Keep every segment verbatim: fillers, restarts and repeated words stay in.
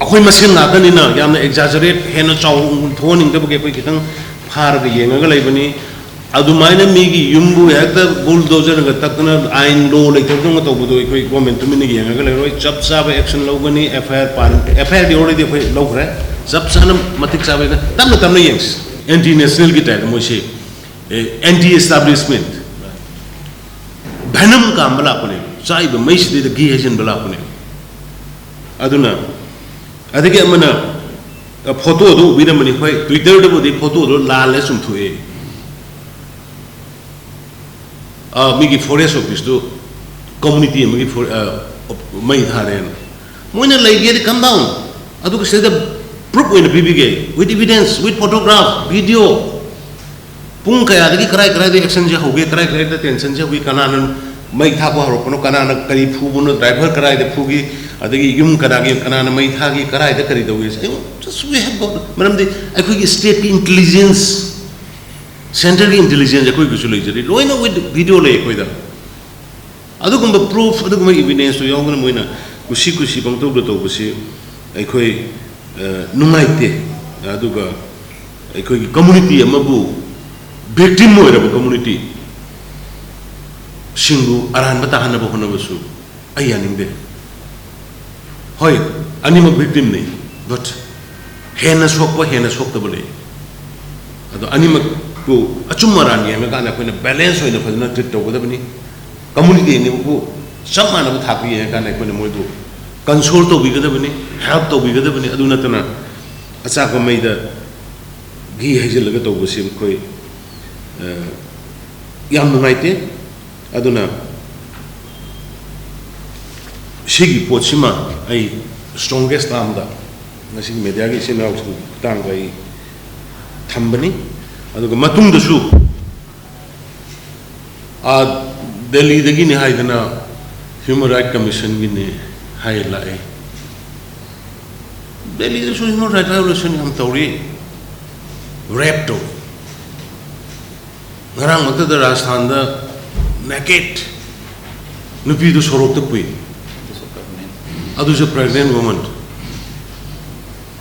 ꯑꯩꯈꯣꯏ ꯃꯁꯦꯟ ꯉꯥꯛꯇꯅꯤꯅ ꯌꯥꯝꯅ exaggerate, ꯍꯦꯟꯅ ꯆꯥꯎ ꯊꯣꯛꯍꯟꯅꯤꯡꯗꯕꯒꯤ ꯑꯩꯈꯣꯏ ꯈꯤꯇꯪ ꯐꯥꯔꯒ ꯌꯦꯡꯉꯒ ꯂꯩꯕꯅꯤ꯫ ꯑꯗꯨꯃꯥꯏꯅ ꯃꯤꯒꯤ ꯌꯨꯝꯕꯨ ꯍꯦꯛꯇ bulldozerꯅꯒ ꯇꯛꯇꯅ ꯑꯥꯏꯟ law ꯂꯩꯇꯕꯗꯧꯅ ꯇꯧꯕꯗꯣ ꯑꯩꯈꯣꯏ government ꯇꯨꯃꯤꯟꯅ ꯌꯦꯡꯉꯒ ꯂꯩꯔꯣꯏ꯫ ꯆꯞ ꯆꯥꯕ action ꯂꯧꯒꯅꯤ꯫ F I R PAN-, F I Rꯗꯤ already ꯑꯩꯈꯣꯏ ꯂꯧꯈ꯭ꯔꯦ꯫ ꯆꯞ ꯆꯥꯅ ꯃꯇꯤꯛ ꯆꯥꯕ ꯇꯞꯅ ꯇꯞꯅ ꯌꯦꯡꯁꯤ꯫ Anti nationalꯒꯤ typeꯇ ꯃꯣꯏꯁꯤ, ꯑꯦ, anti establishment, venom ꯀꯥꯝꯕ ꯂꯥꯛꯄꯅꯦ꯫ ꯆꯥꯛꯏꯕ ꯃꯩꯁꯤꯗꯩꯗ ꯘꯤ ꯍꯩꯖꯤꯟꯕ ꯂꯥꯛꯄꯅꯦ꯫ ꯑꯗꯨꯅ ꯑꯗꯒꯤ ꯑꯃꯅ, ꯑ, photoꯗꯣ ꯎꯕꯤꯔꯝꯃꯅꯤ꯫ ꯍꯣꯏ, Twitterꯗꯕꯨꯗꯤ photoꯗꯣ ꯂꯥꯜꯂꯦ ꯆꯨꯝꯊꯣꯛꯑꯦ꯫ ꯑ, ꯃꯤꯒꯤ forest officeꯇꯨ community ꯑꯃꯒꯤ for-, ꯑ, ꯃꯩ ꯊꯥꯔꯦꯅ꯫ ꯃꯣꯏꯅ ꯂꯩꯒꯦꯗꯤ come down꯫ ꯑꯗꯨꯒ ꯁꯤꯗ proof ꯑꯣꯏꯅ ꯄꯤꯕꯤꯒꯦ꯫ With evidence, with photograph, video꯫ ꯄꯨꯡ ꯀꯌꯥꯗꯒꯤ ꯀꯔꯥꯏ ꯀꯔꯥꯏꯗ actionꯁꯦ ꯍꯧꯒꯦ, ꯀꯔꯥꯏ ꯀꯔꯥꯏꯗ tensionꯁꯦ ꯍꯧꯒꯤ, ꯀꯅꯥꯅ ꯃꯩ ꯊꯥꯛꯄ ꯍꯧꯔꯛꯄꯅꯣ, ꯀꯅꯥꯅ ꯀꯔꯤ ꯐꯨꯕꯅꯣ, driver ꯀꯗꯥꯏꯗ ꯐꯨꯒꯤ, ꯑꯗꯒꯤ ꯌꯨꯝ ꯀꯅꯥꯒꯤ, ꯀꯅꯥꯅ ꯃꯩ ꯊꯥꯒꯤ, ꯀꯗꯥꯏꯗ ꯀꯔꯤ ꯇꯧꯒꯦ꯫ ꯑꯩ just we have got, ꯃꯔꯝꯗꯤ ꯑꯩꯈꯣꯏꯒꯤ stateꯀꯤ intelligence, centreꯒꯤ intelligence ꯑꯩꯈꯣꯏꯒꯤꯁꯨ ꯂꯩꯖꯔꯤ, ꯂꯣꯏꯅ with video ꯂꯩ ꯑꯩꯈꯣꯏꯗ꯫ ꯑꯗꯨꯒꯨꯝꯕ proof, ꯑꯗꯨꯒꯨꯝꯕ evidenceꯇꯨ ꯌꯥꯎꯗꯅ ꯃꯣꯏꯅ ꯀꯨꯁꯤ ꯀꯨꯁꯤ ꯄꯪꯇꯧꯗ ꯇꯧꯕꯁꯤ ꯑꯩꯈꯣꯏ, ꯑ, ꯅꯨꯡꯉꯥꯏꯇꯦ꯫ ꯑꯗꯨꯒ ꯑꯩꯈꯣꯏꯒꯤ community ꯑꯃꯕꯨ, victim ꯑꯣꯏꯔꯕ communityꯁꯤꯡꯕꯨ ꯑꯔꯥꯟꯕ ꯇꯥꯍꯟꯅꯕ ꯍꯣꯠꯅꯕꯁꯨ ꯑꯩ ꯌꯥꯅꯤꯡꯗꯦ꯫ ꯍꯣꯏ, ꯑꯅꯤꯃꯛ victimꯅꯤ, but ꯍꯦꯟꯅ ꯁꯣꯛꯄ, ꯍꯦꯟꯅ ꯁꯣꯛꯇꯕ ꯂꯩ꯫ ꯑꯗꯣ ꯑꯅꯤꯃꯛꯄꯨ ꯑꯆꯨꯝ ꯑꯔꯥꯟ ꯌꯦꯡꯉꯀꯥꯟꯗ ꯑꯩꯈꯣꯏꯅ balance ꯑꯣꯏꯅ ꯐꯖꯅ treat ꯇꯧꯒꯗꯕꯅꯤ꯫ Community ꯑꯅꯤꯃꯛꯄꯨ ꯆꯞ ꯃꯥꯟꯅꯕ ꯊꯥꯛꯇ ꯌꯦꯡꯉꯀꯥꯟꯗ ꯑꯩꯈꯣꯏꯅ ꯃꯣꯏꯕꯨ console ꯇꯧꯕꯤꯒꯗꯕꯅꯤ, help ꯇꯧꯕꯤꯒꯗꯕꯅꯤ꯫ ꯑꯗꯨ ꯅꯠꯇꯅ ꯑꯆꯥꯛꯄ ꯃꯩꯗ ꯘꯤ ꯍꯩꯖꯤꯜꯂꯒ ꯇꯧꯕꯁꯤ ꯑꯩꯈꯣꯏ, ꯑ, ꯌꯥꯝ ꯅꯨꯡꯉꯥꯏꯇꯦ꯫ ꯑꯗꯨꯅ ꯁꯤꯒꯤ ꯄꯣꯠꯁꯤꯃ ꯑꯩ strongest termꯗ ꯉꯁꯤꯒꯤ mediaꯒꯤ ꯏꯆꯤꯟ ꯏꯅꯥꯎꯁꯤꯡꯒꯤ ꯈꯨꯠꯊꯥꯡꯗ ꯑꯩ ꯊꯝꯕꯅꯤ꯫ ꯑꯗꯨꯒ ꯃꯇꯨꯡꯗꯁꯨ, ꯑꯥ, ꯗꯦꯜꯂꯤꯗꯒꯤꯅꯤ ꯍꯥꯏꯗꯅ Human Rights Commissionꯒꯤꯅꯤ ꯍꯥꯏ ꯂꯥꯛꯑꯦ꯫ ꯗꯦꯜꯂꯤꯗꯁꯨ human rights violation ꯌꯥꯝ ꯇꯧꯔꯤ, rape ꯇꯧꯔꯤ꯫ ꯉꯔꯥꯡꯃꯛꯇꯗ ꯔꯥꯖꯁꯊꯥꯟꯗ naked ꯅꯨꯄꯤꯗꯨ ꯁꯣꯔꯣꯛꯇ ꯄꯨꯏ꯫ ꯑꯗꯨꯁꯨ pregnant woman꯫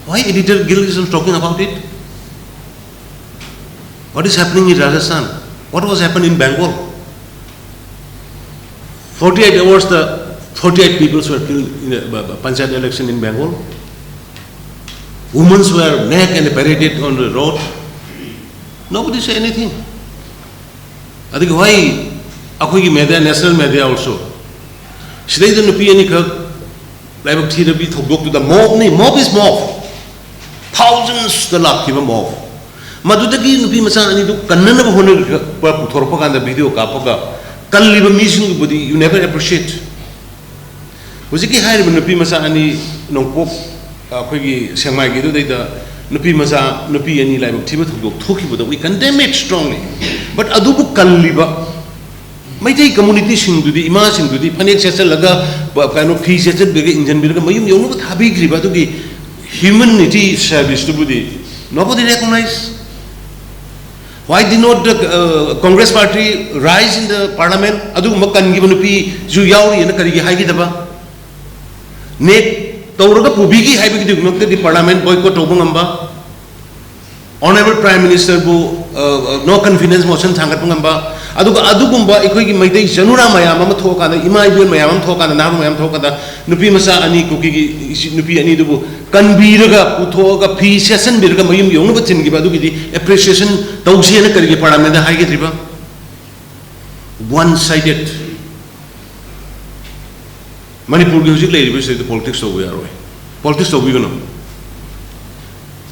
Why Editor Guild is not talking about it? What is happening in Rajasthan? What was happened in Bengal? forty-eight hours, the forty-eight people were killed in the uh, panchayat election in Bengal. Women were naked and paraded on the road. Nobody say anything. ꯑꯗꯨꯒ ꯍꯣꯏ, ꯑꯩꯈꯣꯏꯒꯤ media, national media also, ꯁꯤꯗꯩꯗ ꯅꯨꯄꯤ ꯑꯅꯤꯈꯛ ꯂꯥꯏꯕꯛ ꯊꯤꯔꯕꯤ ꯊꯧꯗꯣꯛꯇꯨꯗ, mob ꯅꯤ, mob is mob, thousands ꯇ ꯂꯥꯛꯈꯤꯕ mob, ꯃꯗꯨꯗꯒꯤ ꯅꯨꯄꯤ ꯃꯆꯥ ꯑꯅꯤꯗꯨ ꯀꯟꯅꯅꯕ ꯍꯣꯠꯅꯔꯛꯄ, ꯄꯨꯊꯣꯔꯛꯄ ꯀꯥꯟꯗ video ꯀꯥꯞꯄꯒ ꯀꯜꯂꯤꯕ ꯃꯤꯁꯤꯡꯗꯨꯕꯨꯗꯤ you never appreciate. ꯍꯧꯖꯤꯛꯀꯤ ꯍꯥꯏꯔꯤꯕ ꯅꯨꯄꯤ ꯃꯆꯥ ꯑꯅꯤ, ꯅꯣꯡꯄꯣꯛ, ꯑꯩꯈꯣꯏꯒꯤ ꯁꯦꯛꯃꯥꯏꯒꯤꯗꯨꯗꯩꯗ ꯅꯨꯄꯤ ꯃꯆꯥ, ꯅꯨꯄꯤ ꯑꯅꯤ ꯂꯥꯏꯕꯛ ꯊꯤꯕ ꯊꯧꯗꯣꯛ ꯊꯣꯛꯈꯤꯕꯗꯣ, we condemn it strongly. But ꯑꯗꯨꯕꯨ ꯀꯜꯂꯤꯕ ꯃꯩꯇꯩ community ꯁꯤꯡꯗꯨꯗꯤ, ꯏꯃꯥꯁꯤꯡꯗꯨꯗꯤ ꯐꯅꯦꯛ ꯁꯦꯠꯆꯜꯂꯒ, ꯀꯩꯅꯣ, ꯐꯤ ꯁꯦꯠꯆꯟꯕꯤꯔꯒ, ꯏꯟꯖꯟꯕꯤꯔꯒ ꯃꯌꯨꯝ ꯌꯧꯅꯕ ꯊꯥꯕꯤꯈ꯭ꯔꯤꯕ ꯑꯗꯨꯒꯤ humanity service ꯇꯨꯕꯨꯗꯤ nobody recognize. Why did not the uh, Congress party rise in the parliament? ꯑꯗꯨꯒꯨꯝꯕ ꯀꯟꯈꯤꯕ ꯅꯨꯄꯤꯁꯨ ꯌꯥꯎꯔꯤꯑꯅ ꯀꯔꯤꯒꯤ ꯍꯥꯏꯈꯤꯗꯕ? ꯅꯦꯛ ꯇꯧꯔꯒ ꯄꯨꯕꯤꯈꯤ ꯍꯥꯏꯕꯒꯤꯗꯃꯛꯇꯗꯤ parliament boycott ꯇꯧꯕ ꯉꯝꯕ, Honourable Prime Minister ꯕꯨ no confidence motion ꯊꯥꯡꯒꯠꯄ ꯉꯝꯕ, ꯑꯗꯨꯒ ꯑꯗꯨꯒꯨꯝꯕ ꯑꯩꯈꯣꯏꯒꯤ ꯃꯩꯇꯩ ꯆꯅꯨꯔꯥ ꯃꯌꯥꯝ ꯑꯃ ꯊꯣꯛꯑꯀꯥꯟꯗ, ꯏꯃꯥ ꯏꯕꯦꯜ ꯃꯌꯥꯝ ꯑꯃ ꯊꯣꯛꯑꯀꯥꯟꯗ, ꯅꯍꯥꯔꯣꯜ ꯃꯌꯥꯝ ꯊꯣꯛꯑꯀꯥꯟꯗ, ꯅꯨꯄꯤ ꯃꯆꯥ ꯑꯅꯤ, ꯀꯨꯀꯤꯒꯤ ꯏꯆꯤ-, ꯅꯨꯄꯤ ꯑꯅꯤꯗꯨꯕꯨ ꯀꯟꯕꯤꯔꯒ, ꯄꯨꯊꯣꯛꯑꯒ, ꯐꯤ ꯁꯦꯠꯆꯟꯕꯤꯔꯒ ꯃꯌꯨꯝ ꯌꯧꯅꯕ ꯊꯤꯟꯈꯤꯕ ꯑꯗꯨꯒꯤꯗꯤ appreciation ꯇꯧꯁꯦꯅ ꯀꯔꯤꯒꯤ parliament ꯗ ꯍꯥꯏꯒꯗ꯭ꯔꯤꯕ? One sided. ꯃꯅꯤꯄꯨꯔꯒꯤ ꯍꯧꯖꯤꯛ ꯂꯩꯔꯤꯕ ꯁꯤꯗ politics ꯇꯧꯕ ꯌꯥꯔꯣꯏ꯫ Politics ꯇꯧꯕꯤꯒꯅꯨ꯫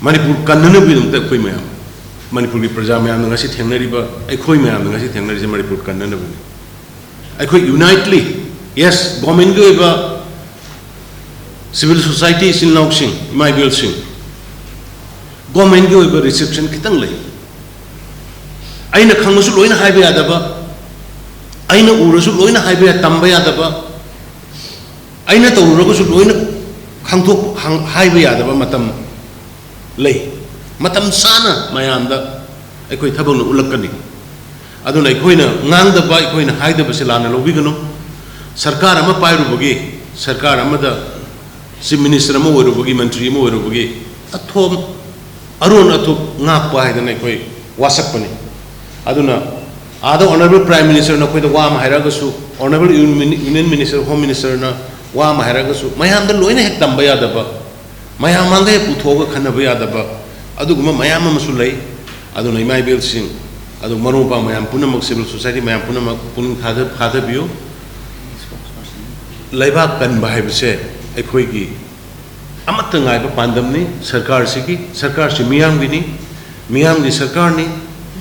ꯃꯅꯤꯄꯨꯔ ꯀꯟꯅꯅꯕꯒꯤꯗꯃꯛꯇ ꯑꯩꯈꯣꯏ ꯃꯌꯥꯝ, ꯃꯅꯤꯄꯨꯔꯒꯤ ꯄ꯭ꯔꯖꯥ ꯃꯌꯥꯝꯅ ꯉꯁꯤ ꯊꯦꯡꯅꯔꯤꯕ, ꯑꯩꯈꯣꯏ ꯃꯌꯥꯝꯅ ꯉꯁꯤ ꯊꯦꯡꯅꯔꯤꯁꯦ ꯃꯅꯤꯄꯨꯔ ꯀꯟꯅꯅꯕꯅꯤ꯫ ꯑꯩꯈꯣꯏ unitely, yes, government ꯀꯤ ꯑꯣꯏꯕ, civil society ꯏꯆꯤꯜ ꯏꯅꯥꯎꯁꯤꯡ, ꯏꯃꯥ ꯏꯕꯦꯜꯁꯤꯡ, government ꯀꯤ ꯑꯣꯏꯕ restriction ꯈꯤꯇꯪ ꯂꯩ꯫ ꯑꯩꯅ ꯈꯪꯉꯁꯨ ꯂꯣꯏꯅ ꯍꯥꯏꯕ ꯌꯥꯗꯕ, ꯑꯩꯅ ꯎꯔꯁꯨ ꯂꯣꯏꯅ ꯍꯥꯏꯕ ꯌꯥ-, ꯇꯝꯕ ꯌꯥꯗꯕ, ꯑꯩꯅ ꯇꯧꯔꯨꯔꯒꯁꯨ ꯂꯣꯏꯅ ꯈꯪꯗꯣꯛ-, ꯍꯪ-, ꯍꯥꯏꯕ ꯌꯥꯗꯕ ꯃꯇꯝ ꯂꯩ꯫ ꯃꯇꯝ ꯆꯥꯅ ꯃꯌꯥꯝꯗ ꯑꯩꯈꯣꯏ ꯊꯕꯛꯅ ꯎꯠꯂꯛꯀꯅꯤ꯫ ꯑꯗꯨꯅ ꯑꯩꯈꯣꯏꯅ ꯉꯥꯡꯗꯕ, ꯑꯩꯈꯣꯏꯅ ꯍꯥꯏꯗꯕꯁꯦ ꯂꯥꯟꯅ ꯂꯧꯕꯤꯒꯅꯨ꯫ ꯁꯔꯀꯥꯔ ꯑꯃ ꯄꯥꯏꯔꯨꯕꯒꯤ, ꯁꯔꯀꯥꯔ ꯑꯃꯗ ꯆꯤꯐ ꯃꯤꯅꯤꯁꯇꯔ ꯑꯃ ꯑꯣꯏꯔꯨꯕꯒꯤ, ꯃꯟꯇ꯭ꯔꯤ ꯑꯃ ꯑꯣꯏꯔꯨꯕꯒꯤ ꯑꯊꯣꯝ ꯑꯔꯣꯟ ꯑꯊꯨꯞ ꯉꯥꯛꯄ ꯍꯥꯏꯗꯅ ꯑꯩꯈꯣꯏ ꯋꯥꯁꯛꯄꯅꯤ꯫ ꯑꯗꯨꯅ ꯑꯥꯗ ꯑꯣꯅꯔꯦꯕꯜ ꯄ꯭ꯔꯥꯏꯝ ꯃꯤꯅꯤꯁꯇꯔꯅ ꯑꯩꯈꯣꯏꯗ ꯋꯥ ꯑꯃ ꯍꯥꯏꯔꯛꯑꯒꯁꯨ, ꯑꯣꯅꯔꯦꯕꯜ ꯌꯨꯅꯤꯌꯟ ꯃꯤꯅꯤꯁꯇꯔꯅ ꯋꯥ ꯑꯃ ꯍꯥꯏꯔꯛꯑꯒꯁꯨ, ꯃꯌꯥꯝꯗ ꯂꯣꯏꯅ ꯍꯦꯛ ꯇꯝꯕ ꯌꯥꯗꯕ, ꯃꯌꯥꯝ ꯃꯥꯡꯗ ꯍꯦꯛ ꯄꯨꯊꯣꯛꯑꯒ ꯈꯟꯅꯕ ꯌꯥꯗꯕ, ꯑꯗꯨꯒꯨꯝꯕ ꯃꯌꯥꯝ ꯑꯃꯁꯨ ꯂꯩ꯫ ꯑꯗꯨꯅ ꯏꯃꯥ ꯏꯕꯦꯜꯁꯤꯡ, ꯑꯗꯨ ꯃꯔꯨꯞ ꯃꯄꯥꯡ ꯃꯌꯥꯝ ꯄꯨꯝꯅꯃꯛ, ꯁꯤꯚꯤꯜ ꯁꯣꯁꯥꯏꯇꯤ ꯃꯌꯥꯝ ꯄꯨꯝꯅꯃꯛ ꯄꯨꯛꯅꯤꯡ ꯊꯥꯗ-, ꯊꯥꯗꯕꯤꯌꯨ꯫ ꯂꯩꯕꯥꯛ ꯀꯟꯕ ꯍꯥꯏꯕꯁꯦ ꯑꯩꯈꯣꯏꯒꯤ ꯑꯃꯠꯇ ꯉꯥꯏꯕ ꯄꯥꯟꯗꯝꯅꯤ꯫ ꯁꯔꯀꯥꯔꯁꯤꯒꯤ, ꯁꯔꯀꯥꯔꯁꯤ ꯃꯤꯌꯥꯝꯒꯤꯅꯤ, ꯃꯤꯌꯥꯝꯒꯤ ꯁꯔꯀꯥꯔꯅꯤ,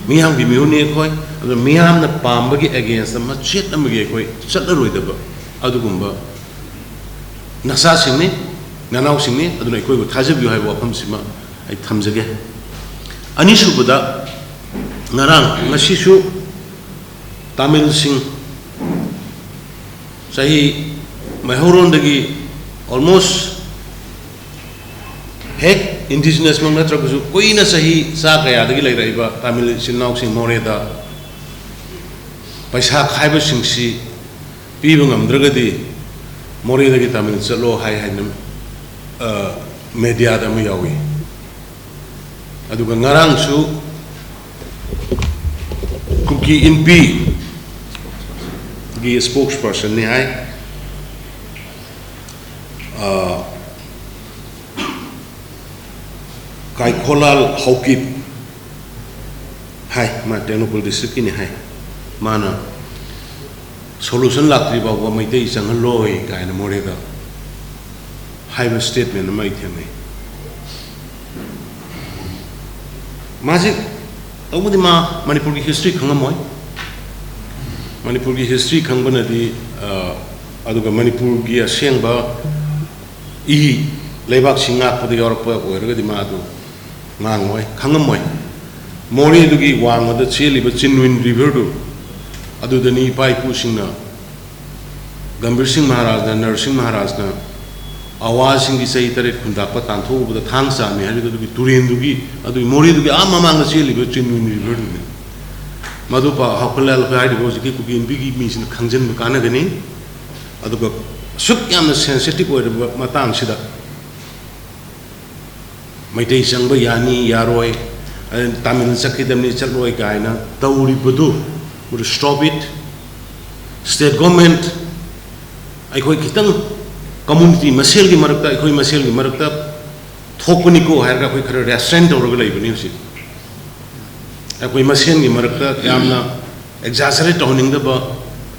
ꯃꯤꯌꯥꯝꯒꯤ ꯃꯤꯍꯨꯠꯅꯤ ꯑꯩꯈꯣꯏ꯫ ꯑꯗꯨ ꯃꯤꯌꯥꯝꯅ ꯄꯥꯝꯕꯒꯤ ꯑꯦꯒꯦꯟꯁꯇ ꯃꯆꯦꯠ ꯑꯃꯒꯤ ꯑꯩꯈꯣꯏ ꯆꯠꯂꯔꯣꯏꯗꯕ ꯑꯗꯨꯒꯨꯝꯕ ꯅꯆꯥꯁꯤꯡꯅꯤ, ꯅꯅꯥꯎꯁꯤꯡꯅꯤ꯫ ꯑꯗꯨꯅ ꯑꯩꯈꯣꯏꯕꯨ ꯊꯥꯖꯕꯤꯌꯨ ꯍꯥꯏꯕ ꯋꯥꯐꯝꯁꯤꯃ ꯑꯩ ꯊꯝꯖꯒꯦ꯫ ꯑꯅꯤꯁꯨꯕꯗ, ꯉꯔꯥꯡ, ꯉꯁꯤꯁꯨ ꯇꯥꯃꯤꯜꯁꯤꯡ ꯆꯍꯤ ꯃꯩꯍꯧꯔꯣꯟꯗꯒꯤ almost ꯍꯦꯛ ꯏꯟꯗꯤꯖꯤꯅꯁꯃꯛ ꯅꯠꯇ꯭ꯔꯒꯁꯨ ꯀꯨꯏꯅ ꯆꯍꯤ ꯆꯥ ꯀꯌꯥꯗꯒꯤ ꯂꯩꯔꯛꯏꯕ ꯇꯥꯃꯤꯜ ꯏꯆꯤꯜ ꯏꯅꯥꯎꯁꯤꯡ ꯃꯣꯔꯦꯗ ꯄꯩꯁꯥ ꯈꯥꯏꯕꯁꯤꯡꯁꯤ ꯄꯤꯕ ꯉꯝꯗ꯭ꯔꯒꯗꯤ ꯃꯣꯔꯦꯗꯒꯤ ꯇꯥꯃꯤꯜ ꯆꯠꯂꯣ ꯍꯥꯏ ꯍꯥꯏꯅ, ꯑ, ꯃꯦꯗꯤꯌꯥꯗ ꯑꯃ ꯌꯥꯎꯏ꯫ ꯑꯗꯨꯒ ꯉꯔꯥꯡꯁꯨ ꯀꯨꯀꯤ ꯏꯟꯄꯤꯒꯤ ꯁ꯭ꯄꯣꯛꯁ ꯄꯔꯁꯟꯅꯤ ꯍꯥꯏ, ꯑ, ꯀꯥꯏꯈꯣꯂꯥꯜ ꯍꯥꯎꯀꯤꯞ ꯍꯥꯏ, ꯃꯥ ꯇꯦꯡꯅꯧꯄꯜ ꯗꯤꯁꯇ꯭ꯔꯤꯛꯀꯤꯅꯤ ꯍꯥꯏ꯫ ꯃꯥꯅ ꯁꯣꯂꯨꯁꯟ ꯂꯥꯛꯇ꯭ꯔꯤ ꯐꯥꯎꯕ ꯃꯩꯇꯩ ꯆꯪꯍꯜꯂꯣꯏ ꯀꯥꯏꯅ ꯃꯣꯔꯦꯗ ꯍꯥꯏꯕ ꯁ꯭ꯇꯦꯠꯃꯦꯟ ꯑꯃ ꯑꯩ ꯊꯦꯡꯅꯩ꯫ ꯃꯥꯁꯤ, ꯇꯧꯕꯗꯤ ꯃꯥ ꯃꯅꯤꯄꯨꯔꯒꯤ ꯍꯤꯁꯇ꯭ꯔꯤ ꯈꯪꯉꯝꯃꯣꯏ꯫ ꯃꯅꯤꯄꯨꯔꯒꯤ ꯍꯤꯁꯇ꯭ꯔꯤ ꯈꯪꯕꯅꯗꯤ, ꯑ, ꯑꯗꯨꯒ ꯃꯅꯤꯄꯨꯔꯒꯤ ꯑꯁꯦꯡꯕ ꯏ ꯂꯩꯕꯥꯛꯁꯤ ꯉꯥꯛꯄꯗ ꯌꯥꯎꯔꯛꯄ ꯑꯣꯏꯔꯒꯗꯤ ꯃꯥ ꯑꯗꯨ ꯉꯥꯡꯉꯣꯏ, ꯈꯪꯉꯝꯃꯣꯏ꯫ ꯃꯣꯔꯦꯗꯨꯒꯤ ꯋꯥꯡꯃꯗ ꯆꯦꯜꯂꯤꯕ ꯆꯤꯟꯋꯤꯟ ꯔꯤꯚꯔꯗꯨ, ꯑꯗꯨꯗꯅꯤ ꯏꯄꯥ ꯏꯄꯨꯁꯤꯡꯅ, ꯒꯝꯚꯤꯔ ꯁꯤꯡ ꯃꯍꯥꯔꯥꯖꯅ, ꯅꯔꯁꯤꯡ ꯃꯍꯥꯔꯥꯖꯅ ꯑꯋꯥꯁꯤꯡꯒꯤ ꯆꯍꯤ ꯇꯔꯦꯠ ꯈꯨꯟꯇꯥꯛꯄ ꯇꯥꯟꯊꯣꯛꯎꯕꯗ ꯊꯥꯡ ꯆꯥꯝꯃꯤ ꯍꯥꯏꯔꯤꯗꯨ ꯑꯗꯨꯒꯤ ꯇꯨꯔꯦꯟꯗꯨꯒꯤ, ꯑꯗꯨꯒꯤ ꯃꯣꯔꯦꯗꯨꯒꯤ ꯑꯥ ꯃꯃꯥꯡꯗ ꯆꯦꯜꯂꯤꯕ ꯆꯤꯟꯋꯤꯟ ꯔꯤꯚꯔꯗꯨꯅꯤ꯫ ꯃꯗꯨ ꯄꯥꯎ ꯍꯥꯎꯈꯜꯂꯦ ꯑꯩꯈꯣꯏ ꯍꯥꯏꯔꯤꯕ ꯍꯧꯖꯤꯛꯀꯤ ꯀꯨꯀꯤ ꯏꯟꯄꯤꯒꯤ ꯃꯤꯁꯤꯅ ꯈꯪꯖꯤꯟꯕ ꯀꯥꯟꯅꯒꯅꯤ꯫ ꯑꯗꯨꯒ ꯑꯁꯨꯛ ꯌꯥꯝꯅ ꯁꯦꯟꯁꯤꯇꯤꯚ ꯑꯣꯏꯔꯕ ꯃꯇꯥꯡꯁꯤꯗ ꯃꯩꯇꯩ ꯆꯪꯕ ꯌꯥꯅꯤ ꯌꯥꯔꯣꯏ, ꯑꯗꯩ ꯇꯥꯃꯤꯜ ꯆꯠꯈꯤꯗꯕꯅꯤ ꯆꯠꯂꯣꯏ ꯀꯥꯏꯅ ꯇꯧꯔꯤꯕꯗꯨ, ꯃꯗꯨ stop it. State government, ꯑꯩꯈꯣꯏ ꯈꯤꯇꯪ community ꯃꯁꯦꯜꯒꯤ ꯃꯔꯛꯇ, ꯑꯩꯈꯣꯏ ꯃꯁꯦꯜꯒꯤ ꯃꯔꯛꯇ ꯊꯣꯛꯄꯅꯤꯀꯣ ꯍꯥꯏꯔꯒ ꯑꯩꯈꯣꯏ ꯈꯔ ꯔꯦꯁꯇ꯭ꯔꯦꯟ ꯇꯧꯔꯒ ꯂꯩꯕꯅꯤ ꯍꯧꯖꯤꯛ꯫ ꯑꯩꯈꯣꯏ ꯃꯁꯦꯟꯒꯤ ꯃꯔꯛꯇ ꯌꯥꯝꯅ ꯑꯦꯛꯖꯥꯖꯔꯦꯠ ꯇꯧꯍꯟꯅꯤꯡꯗꯕ,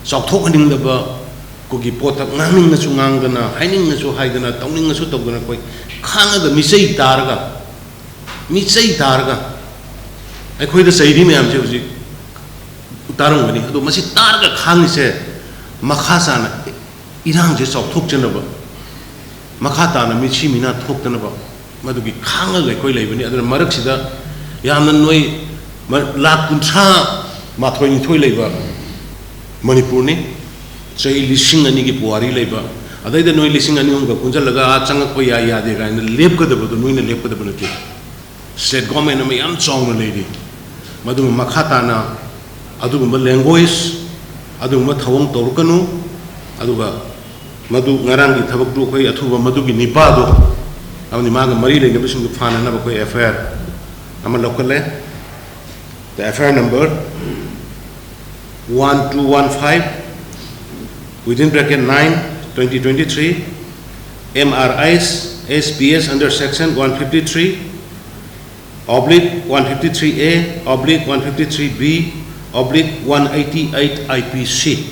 ꯆꯥꯎꯊꯣꯛꯍꯟꯅꯤꯡꯗꯕ, ꯑꯩꯈꯣꯏꯒꯤ ꯄꯣꯠꯇ ꯉꯥꯡꯅꯤꯡꯉꯁꯨ ꯉꯥꯡꯗꯅ, ꯍꯥꯏꯅꯤꯡꯉꯁꯨ ꯍꯥꯏꯗꯅ, ꯇꯧꯅꯤꯡꯉꯁꯨ ꯇꯧꯗꯅ ꯑꯩꯈꯣꯏ ꯈꯥꯡꯉꯒ ꯃꯤꯆꯩ ꯇꯥꯔꯒ, ꯃꯤꯆꯩ ꯇꯥꯔꯒ ꯑꯩꯈꯣꯏꯗ ꯆꯩꯔꯤ ꯃꯌꯥꯝꯁꯦ ꯍꯧꯖꯤꯛ ꯇꯥꯔꯝꯒꯅꯤ꯫ ꯑꯗꯣ ꯃꯁꯤ ꯇꯥꯔꯒ ꯈꯥꯡꯉꯤꯁꯦ ꯃꯈꯥ ꯇꯥꯅ ꯏꯔꯥꯡꯁꯦ ꯆꯥꯎꯊꯣꯛꯆꯅꯕ, ꯃꯈꯥ ꯇꯥꯅ ꯃꯤꯁꯤ ꯃꯤꯅꯥ ꯊꯣꯛꯇꯅꯕ, ꯃꯗꯨꯒꯤ ꯈꯥꯡꯉꯒ ꯑꯩꯈꯣꯏ ꯂꯩꯕꯅꯤ꯫ ꯑꯗꯨꯅ ꯃꯔꯛꯁꯤꯗ ꯌꯥꯝꯅ ꯅꯣꯏ ꯃ-, ꯂꯥꯈ ꯀꯨꯟꯊ꯭ꯔꯥ ꯃꯥꯊꯣꯏ ꯅꯤꯊꯣꯏ ꯂꯩꯕ ꯃꯅꯤꯄꯨꯔꯅꯤ, ꯆꯍꯤ ꯂꯤꯁꯤꯡ ꯑꯅꯤꯒꯤ ꯄꯨꯋꯥꯔꯤ ꯂꯩꯕ, ꯑꯗꯩꯗ ꯅꯣꯏ ꯂꯤꯁꯤꯡ ꯑꯅꯤ ꯑꯍꯨꯝꯒ ꯄꯨꯟꯁꯤꯜꯂꯒ ꯑꯥ ꯆꯪꯉꯛꯄ ꯌꯥꯏ ꯌꯥꯗꯦ ꯀꯥꯏꯅ ꯂꯦꯞꯀꯗꯕꯗꯣ ꯅꯣꯏꯅ ꯂꯦꯞꯀꯗꯕ ꯅꯠꯇꯦ꯫ ꯁ꯭ꯇꯦꯠ ꯒꯣꯔꯃꯦꯟ ꯑꯃ ꯌꯥꯝ ꯆꯥꯎꯅ ꯂꯩꯔꯤ, ꯃꯗꯨ ꯃꯈꯥ ꯇꯥꯅ ꯑꯗꯨꯒꯨꯝꯕ ꯂꯦꯡꯒ꯭ꯋꯦꯖ, ꯑꯗꯨꯒꯨꯝꯕ ꯊꯧꯑꯣꯡ ꯇꯧꯔꯛꯀꯅꯨ꯫ ꯑꯗꯨꯒ ꯃꯗꯨ ꯉꯔꯥꯡꯒꯤ ꯊꯕꯛꯇꯨ ꯑꯩꯈꯣꯏ ꯑꯊꯨꯕ ꯃꯗꯨꯒꯤ ꯅꯤꯄꯥꯗꯣ ꯑꯃꯗꯤ ꯃꯥꯒ ꯃꯔꯤ ꯂꯩꯅꯕꯁꯤꯡꯗꯨ ꯐꯥꯅꯅꯕ ꯑꯩꯈꯣꯏ F I R ꯑꯃ ꯂꯧꯈꯠꯂꯦ꯫ The F I R number one two one five, within bracket nine, twenty twenty-three, M R I S, S P S under section one fifty-three oblique one fifty-three A oblique one fifty-three B oblique one eighty-eight I P C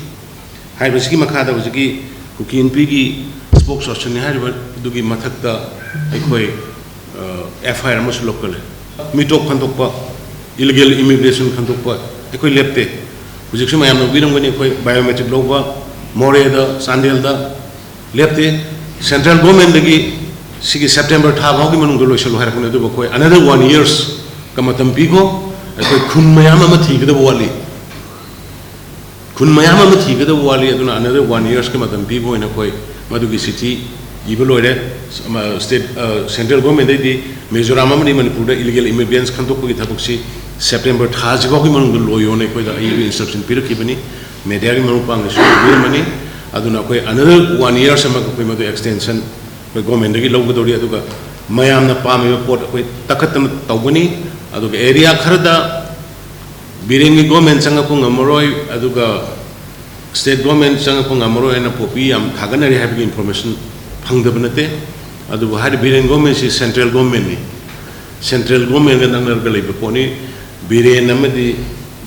ꯍꯥꯏꯔꯤꯕꯁꯤꯒꯤ ꯃꯈꯥꯗ ꯍꯧꯖꯤꯛꯀꯤ ꯀꯨꯀꯤ ꯅꯨꯄꯤꯒꯤ ꯁ꯭ꯄꯣꯛꯁ ꯄꯔꯁꯟꯅꯤ ꯍꯥꯏꯔꯤꯕ ꯑꯗꯨꯒꯤ ꯃꯊꯛꯇ ꯑꯩꯈꯣꯏ, ꯑ, F I R ꯑꯃꯁꯨ ꯂꯧꯈꯠꯂꯦ꯫ ꯃꯤꯇꯣꯞ ꯈꯟꯗꯣꯛꯄ, illegal immigration ꯈꯟꯗꯣꯛꯄ ꯑꯩꯈꯣꯏ ꯂꯦꯞꯇꯦ꯫ ꯍꯧꯖꯤꯛꯁꯨ ꯃꯌꯥꯝꯅ ꯎꯕꯤꯔꯝꯒꯅꯤ, ꯑꯩꯈꯣꯏ ꯕꯥꯏꯑꯣꯃꯦꯇ꯭ꯔꯤꯛ ꯂꯧꯕ ꯃꯣꯔꯦꯗ, ꯆꯥꯟꯗꯦꯜꯗ ꯂꯦꯞꯇꯦ꯫ ꯁꯦꯟꯇ꯭ꯔꯦꯜ ꯒꯣꯔꯃꯦꯟꯗꯒꯤ ꯁꯤꯒꯤ ꯁꯦꯞꯇꯦꯝꯕꯔ ꯊꯥ ꯐꯥꯎꯒꯤ ꯃꯅꯨꯡꯗ ꯂꯣꯏꯁꯤꯜꯂꯨ ꯍꯥꯏꯔꯛꯄꯅꯦ, ꯑꯗꯨꯕꯨ ꯑꯩꯈꯣꯏ another one years ꯀ ꯃꯇꯝ ꯄꯤꯈꯣ꯫ ꯑꯩꯈꯣꯏ ꯈꯨꯟ ꯃꯌꯥꯝ ꯑꯃ ꯊꯤꯒꯗꯕ ꯋꯥꯠꯂꯤ꯫ ꯈꯨꯟ ꯃꯌꯥꯝ ꯑꯃ ꯊꯤꯒꯗꯕ ꯋꯥꯠꯂꯤ, ꯑꯗꯨꯅ another one years ꯀꯤ ꯃꯇꯝ ꯄꯤꯕ ꯑꯣꯏꯅ ꯑꯩꯈꯣꯏ ꯃꯗꯨꯒꯤ ꯆꯤꯊꯤ ꯏꯕ ꯂꯣꯏꯔꯦ꯫ ꯑꯃ, ꯁ꯭ꯇꯦꯠ, ꯑ, ꯁꯦꯟꯇ꯭ꯔꯦꯜ ꯒꯣꯔꯃꯦꯟꯗꯩꯗꯤ ꯃꯤꯖꯣꯔꯥꯝ ꯑꯃꯗꯤ ꯃꯅꯤꯄꯨꯔꯗ ꯏꯂꯤꯒꯦꯜ ꯏꯃꯤꯒ꯭ꯔꯦꯟꯁ ꯈꯟꯗꯣꯛꯄꯒꯤ ꯊꯕꯛꯁꯤ ꯁꯦꯞꯇꯦꯝꯕꯔ ꯊꯥꯁꯤꯐꯥꯎꯒꯤ ꯃꯅꯨꯡꯗ ꯂꯣꯏꯌꯣꯅ ꯑꯩꯈꯣꯏꯗ ꯑꯏꯕ ꯏꯟꯁꯇ꯭ꯔꯛꯁꯟ ꯄꯤꯔꯛꯈꯤꯕꯅꯤ꯫ ꯃꯦꯗꯤꯌꯥꯒꯤ ꯃꯔꯨꯞ ꯃꯄꯥꯡꯅꯁꯨ ꯎꯕꯤꯔꯝꯃꯅꯤ꯫ ꯑꯗꯨꯅ ꯑꯩꯈꯣꯏ another one years ꯑꯃꯒ ꯑꯩꯈꯣꯏ ꯃꯗꯨ extension ꯑꯩꯈꯣꯏ governmentꯗꯒꯤ ꯂꯧꯒꯗꯧꯔꯤ꯫ ꯑꯗꯨꯒ ꯃꯌꯥꯝꯅ ꯄꯥꯝꯃꯤꯕ ꯄꯣꯠ ꯑꯩꯈꯣꯏ ꯇꯛꯈꯠꯇꯅ ꯇꯧꯒꯅꯤ꯫ ꯑꯗꯨꯒ area ꯈꯔꯗ ꯕꯤꯔꯦꯟꯒꯤ government ꯆꯪꯉꯛꯄ ꯉꯝꯃꯔꯣꯏ, ꯑꯗꯨꯒ state government ꯆꯪꯉꯛꯄ ꯉꯝꯃꯔꯣꯏ ꯍꯥꯏꯅ poppy ꯌꯥꯝ ꯊꯥꯒꯠꯅꯔꯤ ꯍꯥꯏꯕꯒꯤ information ꯐꯪꯗꯕ ꯅꯠꯇꯦ꯫ ꯑꯗꯨꯕꯨ ꯍꯥꯏꯔꯤꯕ ꯕꯤꯔꯦꯟ governmentꯁꯤ central governmentꯅꯤ꯫ Central governmentꯒ ꯅꯛꯅꯔꯒ ꯂꯩꯕ ꯄꯣꯠꯅꯤ꯫ ꯕꯤꯔꯦꯟ ꯑꯃꯗꯤ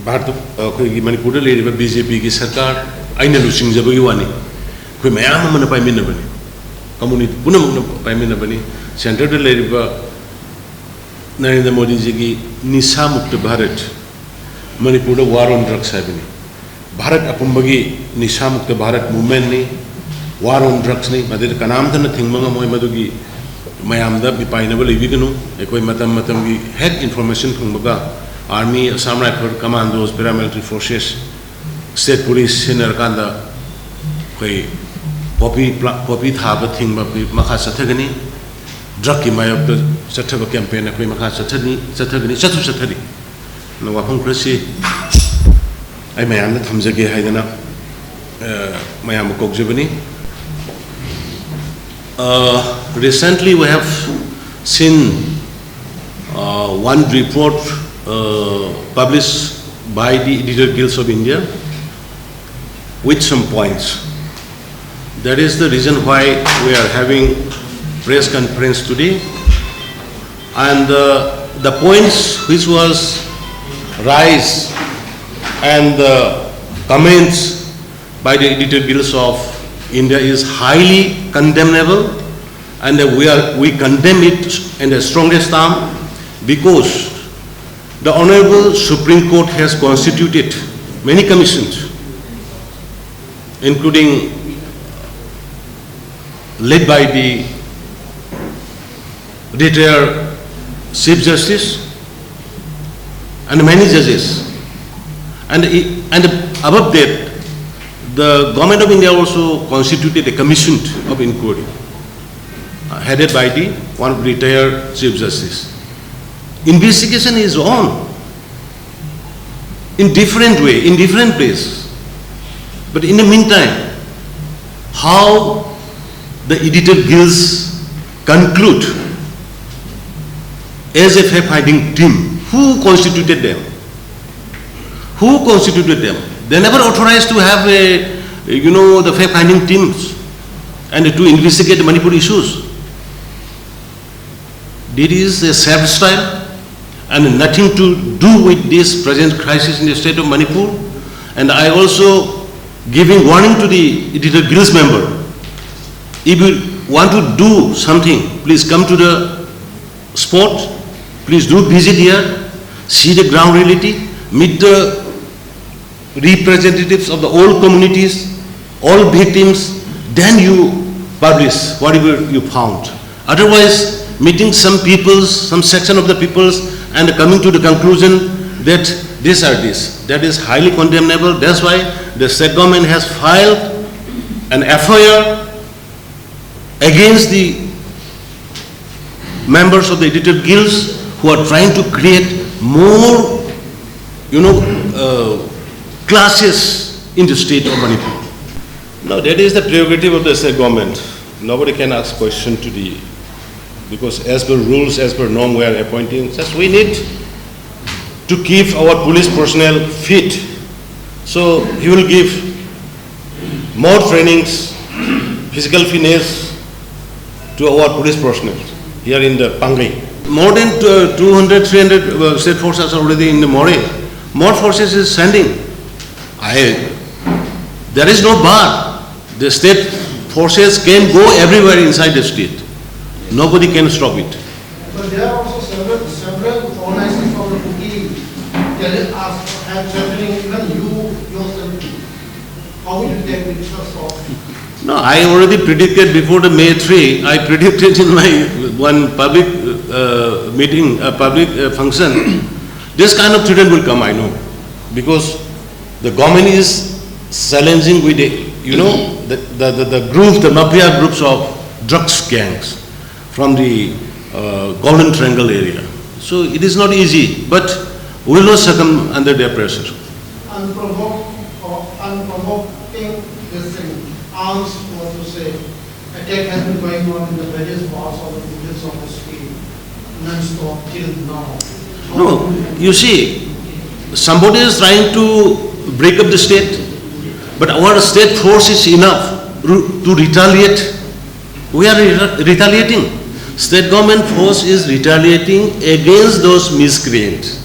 ꯚꯥꯔꯠꯇ, ꯑꯩꯈꯣꯏꯒꯤ ꯃꯅꯤꯄꯨꯔꯗ ꯂꯩꯔꯤꯕ BJPꯒꯤ ꯁꯔꯀꯥꯔ, ꯑꯩꯅ ꯂꯨꯆꯤꯡꯖꯕꯒꯤ ꯋꯥꯅꯤ, ꯑꯩꯈꯣꯏ ꯃꯌꯥꯝ ꯑꯃꯅ ꯄꯥꯏꯃꯤꯟꯅꯕꯅꯤ, community ꯄꯨꯝꯅꯃꯛꯅ ꯄꯥꯏꯃꯤꯟꯅꯕꯅꯤ꯫ Centreꯗ ꯂꯩꯔꯤꯕ ꯅꯔꯦꯟꯗ꯭ꯔ ꯃꯣꯗꯤꯖꯤꯒꯤ ꯅꯤꯁꯥ ꯃꯨꯛꯇ ꯚꯥꯔꯠ, ꯃꯅꯤꯄꯨꯔꯗ war on drugs ꯍꯥꯏꯕꯅꯤ꯫ ꯚꯥꯔꯠ ꯑꯄꯨꯝꯕꯒꯤ ꯅꯤꯁꯥ ꯃꯨꯛꯇ ꯚꯥꯔꯠ movementꯅꯤ, war on drugsꯅꯤ꯫ ꯃꯗꯨꯗ ꯀꯅꯥꯝꯇꯅ ꯊꯤꯡꯕ ꯉꯝꯃꯣꯏ꯫ ꯃꯗꯨꯒꯤ ꯃꯌꯥꯝꯗ ꯃꯤꯄꯥꯏꯅꯕ ꯂꯩꯕꯤꯒꯅꯨ꯫ ꯑꯩꯈꯣꯏ ꯃꯇꯝ ꯃꯇꯝꯒꯤ ꯍꯦꯛ information ꯐꯪꯕꯒ army, Assam Rifle, commandos, paramilitary forces, state police ꯁꯤꯖꯤꯟꯅꯔꯀꯥꯟꯗ ꯑꯩꯈꯣꯏ poppy pla-, poppy ꯊꯥꯕ ꯊꯤꯡꯕ ꯑꯩꯈꯣꯏ ꯃꯈꯥ ꯆꯠꯊꯒꯅꯤ꯫ Drugꯀꯤ ꯃꯥꯌꯣꯛꯇ ꯆꯠꯊꯕ campaign ꯑꯩꯈꯣꯏ ꯃꯈꯥ ꯆꯠꯊꯅꯤ, ꯆꯠꯊꯒꯅꯤ, ꯆꯠꯁꯨ ꯆꯠꯊꯔꯤ꯫ ꯑꯗꯨꯅ ꯋꯥꯐꯝ ꯈꯔꯁꯤ ꯑꯩ ꯃꯌꯥꯝꯗ ꯊꯝꯖꯒꯦ ꯍꯥꯏꯗꯅ, ꯑ, ꯃꯌꯥꯝꯕꯨ ꯀꯧꯖꯕꯅꯤ꯫ Uh, recently we have seen, uh, one report, uh, published by the Editor Guilds of India with some points. That is the reason why we are having press conference today. And, uh, the points which was raised and the comments by the Editor Guilds of India is highly condemnable, and we are, we condemn it in the strongest term, because the Honorable Supreme Court has constituted many commissions, including led by the retired Chief Justice and many judges. And, and above that, the Government of India also constituted a commission of inquiry, uh, headed by the one retired Chief Justice. Investigation is on in different way, in different place. But in the meantime, How the editor guilds conclude as a fact-finding team? Who constituted them? Who constituted them? They never authorized to have a, you know, the fact-finding teams and to investigate the Manipur issues. This is a sad style and nothing to do with this present crisis in the state of Manipur. And I also giving warning to the editor guilds member. If you want to do something, please come to the spot. Please do visit here, see the ground reality, meet the representatives of the all communities, all victims, then you publish whatever you found. Otherwise, meeting some peoples, some section of the peoples, and coming to the conclusion that this or this, that is highly condemnable. That's why the state government has filed an F I R against the members of the editor guilds who are trying to create more, you know, uh, clashes in the state of Manipur. Now, that is the prerogative of the state government. Nobody can ask question to the, because as per rules, as per norm, we are appointing. Just we need to keep our police personnel fit. So he will give more trainings, physical fitness to our police personnel here in the Pangai. More than uh, two hundred, three hundred uh, state forces are already in the Moreh. More forces is sending. I, there is no bar. The state forces can go everywhere inside the state. Nobody can stop it. But there are also several, several organizations from the Kuki that are, are threatening even you yourself. How would you take the trust of? No, I already predicted before the May three, I predicted in my one public uh, meeting, a public uh, function, this kind of threat will come, I know. Because the government is challenging with the, you know, the, the, the, the group, the mafia groups of drugs gangs from the uh, Golden Triangle area. So it is not easy, but we will not succumb under their pressure. Unprovoked or unprovoking this thing. What to say? Attack has been going on in the various parts of the regions of the state non-stop till now. No, you see, somebody is trying to break up the state, but our state force is enough ru- to retaliate. We are re- retaliating. State government force is retaliating against those miscreants.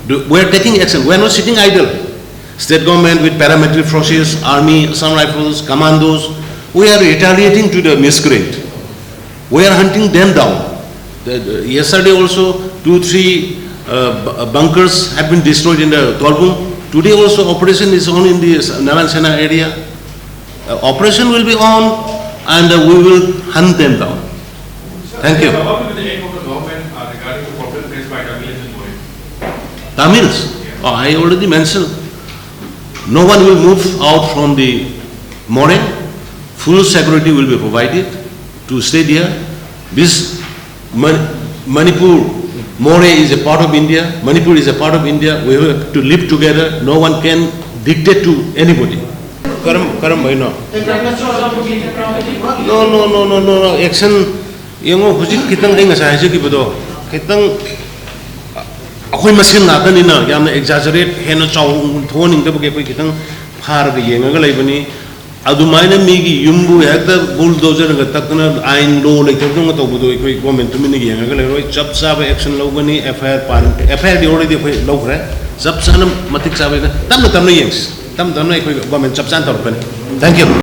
Do- We are taking action. We are not sitting idle. State government with paramilitary forces, army, Assam Rifles, commandos, we are retaliating to the miscreant. We are hunting them down. The- the- yesterday also, two, three uh, bu- bunkers have been destroyed in the Tolbung. Today also, operation is on in the Nalan Sena area. Uh, operation will be on, and uh, we will hunt them down. Thank you. What will be the aim of the government uh, regarding the problem faced by Tamils in Moreh? Tamils? Oh, I already mentioned. No one will move out from the Moreh. Full security will be provided to stay there. This Man- Manipur, Moreh is a part of India. Manipur is a part of India. We have to live together. No one can dictate to anybody. Karam, karam bhai, no. No, no, no, no, no, no. Action. ꯌꯦꯡꯉꯣ, ꯍꯧꯖꯤꯛ ꯈꯤꯇꯪ ꯑꯩ ꯉꯁꯥꯏ ꯍꯥꯏꯖꯈꯤꯕꯗꯣ, ꯈꯤꯇꯪ ꯑꯩꯈꯣꯏ ꯃꯁꯦꯟ ꯉꯥꯛꯇꯅꯤꯅ ꯌꯥꯝꯅ ꯑꯦꯛꯖꯥꯖꯔꯦꯠ, ꯍꯦꯟꯅ ꯆꯥꯎ ꯊꯣꯛꯍꯟꯅꯤꯡꯗꯕꯒꯤ ꯑꯩꯈꯣꯏ ꯈꯤꯇꯪ ꯐꯥꯔꯒ ꯌꯦꯡꯉꯒ ꯂꯩꯕꯅꯤ꯫ ꯑꯗꯨꯃꯥꯏꯅ ꯃꯤꯒꯤ ꯌꯨꯝꯕꯨ ꯍꯦꯛꯇ ꯕꯨꯜꯗꯣꯖꯔꯒ ꯇꯛꯇꯅ ꯑꯥꯏꯟ ꯂꯣ ꯂꯩꯇꯕꯗꯧꯅ ꯇꯧꯕꯗꯣ ꯑꯩꯈꯣꯏ ꯒꯣꯔꯃꯦꯟ ꯇꯨꯃꯤꯟꯅ ꯌꯦꯡꯉꯒ ꯂꯩꯔꯣꯏ꯫ ꯆꯞ ꯆꯥꯕ ꯑꯦꯛꯁꯟ ꯂꯧꯒꯅꯤ꯫ ꯑꯦꯐ ꯑꯥꯏ ꯑꯥꯔ ꯄꯥꯟ-, ꯑꯦꯐ ꯑꯥꯏ ꯑꯥꯔꯗꯤ ꯑꯣꯜꯔꯦꯗꯤ ꯑꯩꯈꯣꯏ ꯂꯧꯈ꯭ꯔꯦ꯫ ꯆꯞ ꯆꯥꯅ ꯃꯇꯤꯛ ꯆꯥꯕ ꯇꯞꯅ ꯇꯞꯅ ꯌꯦꯡꯁꯤ꯫ ꯇꯞꯅ ꯇꯞꯅ ꯑꯩꯈꯣꯏ ꯒꯣꯔꯃꯦꯟ ꯆꯞ ꯆꯥꯅ ꯇꯧꯔꯛꯀꯅꯤ꯫ Thank you.